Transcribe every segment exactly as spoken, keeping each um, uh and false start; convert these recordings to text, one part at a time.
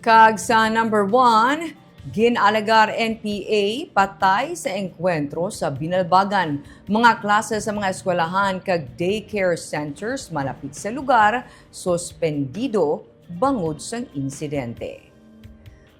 Kag sa number one, gin-alegar N P A patay sa engkwentro sa Binalbagan. Mga klase sa mga eskwelahan kag daycare centers malapit sa lugar suspendido bangod sang insidente.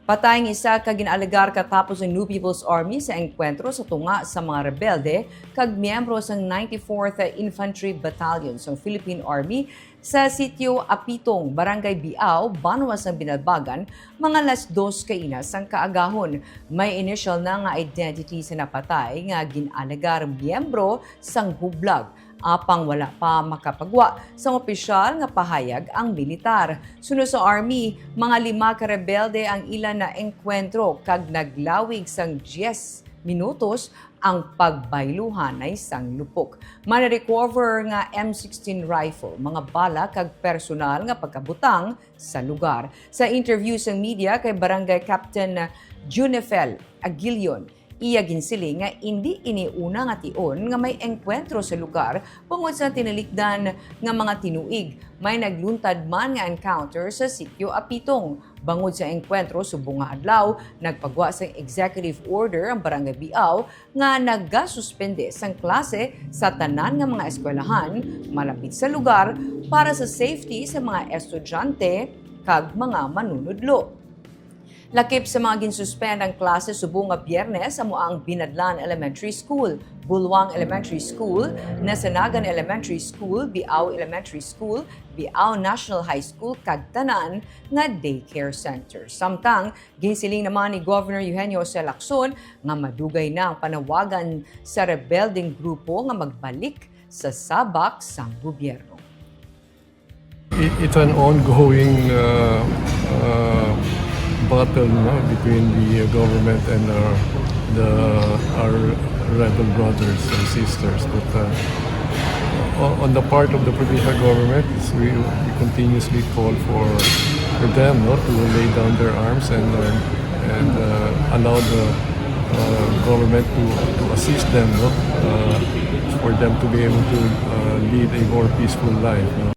Patay ang isa ka gin-alegar katapos ang New People's Army sa engkwentro sa tunga sa mga rebelde kag miyembro sang ninety-fourth Infantry Battalion sang Philippine Army sa Sitio Apitong, Barangay Biao, banwa sang Binalbagan, mga alas dos kaina sang kaagahon. May initial na nga identity sa napatay nga gin-alegar miyembro sang hublag. Apang wala pa makapagwa sang opisyal nga pahayag ang militar. Suno sa Army, mga lima ka rebelde ang ila naengkwentro kag naglawig sang diyes minutos ang pagbayluhanay sang lupok. May na-recover nga M sixteen rifle, mga bala kag personal nga pagkabutang sa lugar. Sa interview sa media kay Barangay Captain Junefel Aguilion, iya ginsiling nga indi ini una nga tion nga may engkwentro sa lugar bangod sa tinalikdan nga mga tinuig. May nagluntad man nga encounter sa Sitio Apitong. Bangod sa engkwentro subong nga adlaw, nagpagwa sang executive order ang Barangay Biao nga nagasuspende sang klase sa tanan nga mga eskwelahan malapit sa lugar para sa safety sa mga estudyante kag mga manunudlo. Lakip sa mga ginsuspend ang klase subong nga Biyernes amo ang Binadlan Elementary School, Bulwang Elementary School, Nasanagan Elementary School, Biao Elementary School, Biao National High School, kag tanan nga daycare center. Samtang, ginsiling naman ni Governor Eugenio Jose Lacson nga madugay na ang panawagan sa rebeldeng grupo nga magbalik sa sabak sang gobyerno. It, it's an ongoing uh, uh, battle, no, between the government and our, the, our rebel brothers and sisters. But uh, o- on the part of the provincial government, it's, we, we continuously call for, for them, no, to lay down their arms and uh, and uh, allow the uh, government to, to assist them, no, uh, for them to be able to uh, lead a more peaceful life. No?